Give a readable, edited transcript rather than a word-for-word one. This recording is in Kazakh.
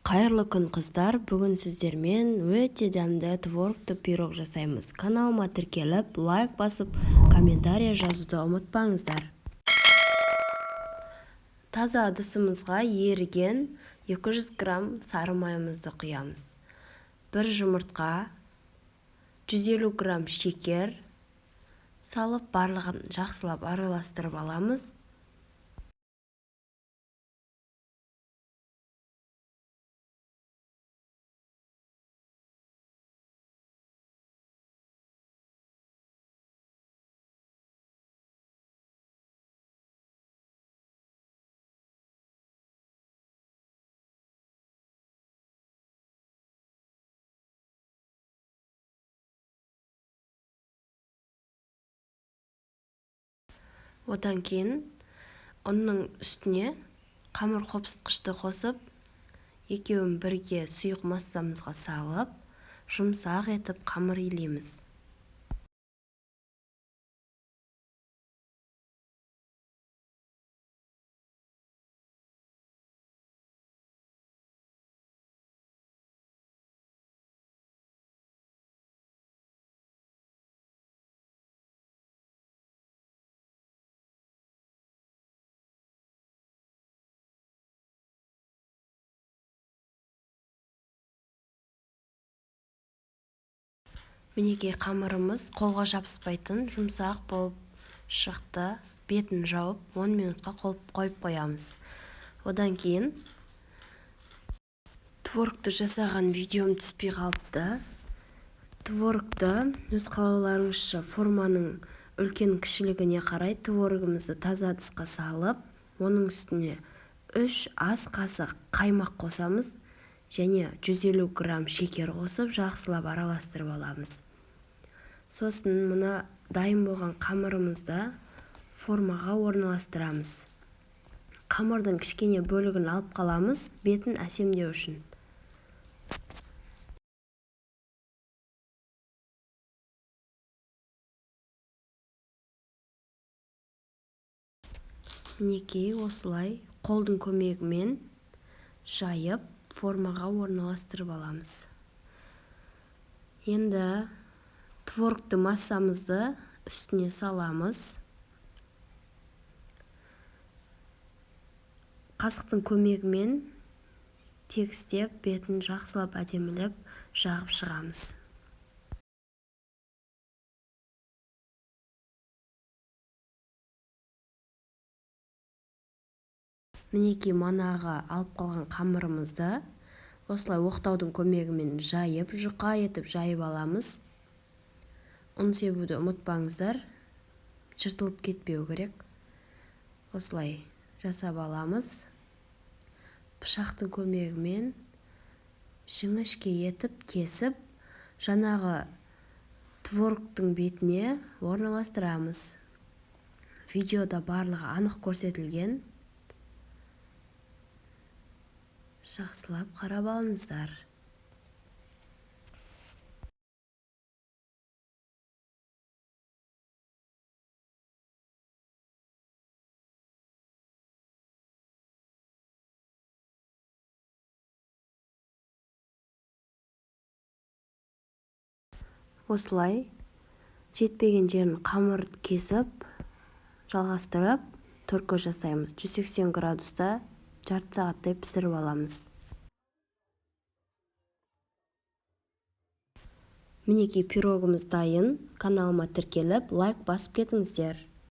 Қайырлы күн, қыздар! Бүгін сіздермен өте дәмді творогты пирог жасаймыз. Каналыма тіркеліп, лайк басып, комментарий жазуды ұмытпаңыздар. Таза ыдысымызға еріген 200 грамм сары майымызды құямыз. Бір жұмыртқа, 150 грамм шекер салып, барлығын жақсылап араластырып аламыз. Одан кейін ұнның үстіне қамыр қопсытқышты қосып, екеуін бірге сұйық массамызға салып, жұмсақ етіп қамыр илейміз. Мінекей, қамырымыз қолға жабыспайтын жұмсақ болып шықты. Бетін жауып, 10 минутқа қойып қоямыз. Одан кейін творогты жасаған видеом түспей қалыпты. Творогты өз қалауларыңызша, форманың үлкен кішілігіне қарай творогымызды таза ыдысқа салып, оның үстіне 3 ас қасық қаймақ қосамыз және 150 грамм шекер қосып, жақсылап араластырып аламыз. Сосын мына дайын болған қамырымызды формаға орналастырамыз. Қамырдың кішкене бөлігін алып қаламыз, бетін әсемдеу үшін. Мінекей, осылай қолдың көмегімен жайып, формаға орналастырып аламыз. Енді творогты массамызды үстіне саламыз. Қасықтың көмегімен тегістеп, бетін жақсылап әдемілеп жағып шығамыз. Мінекей, манағы алып қалған қамырымызды осылай оқтаудың көмегімен жайып, жұқа етіп жайып аламыз. Ұн себуді ұмытпаңыздар, жыртылып кетпеу керек. Осылай жасап аламыз. Пышақтың көмегімен жіңішке етіп кесіп, жаңағы творогтың бетіне орналастырамыз. Видеода барлығы анық көрсетілген. Жақсылап қарап алыңыздар. Осылай жетпеген жерін қамыр кесіп, жалғастырып, турка жасаймыз. 180 градуста жарты сағаттай пісіріп аламыз. Мінекей, пирогымыз дайын. Каналыма тіркеліп, лайк басып кетіңіздер.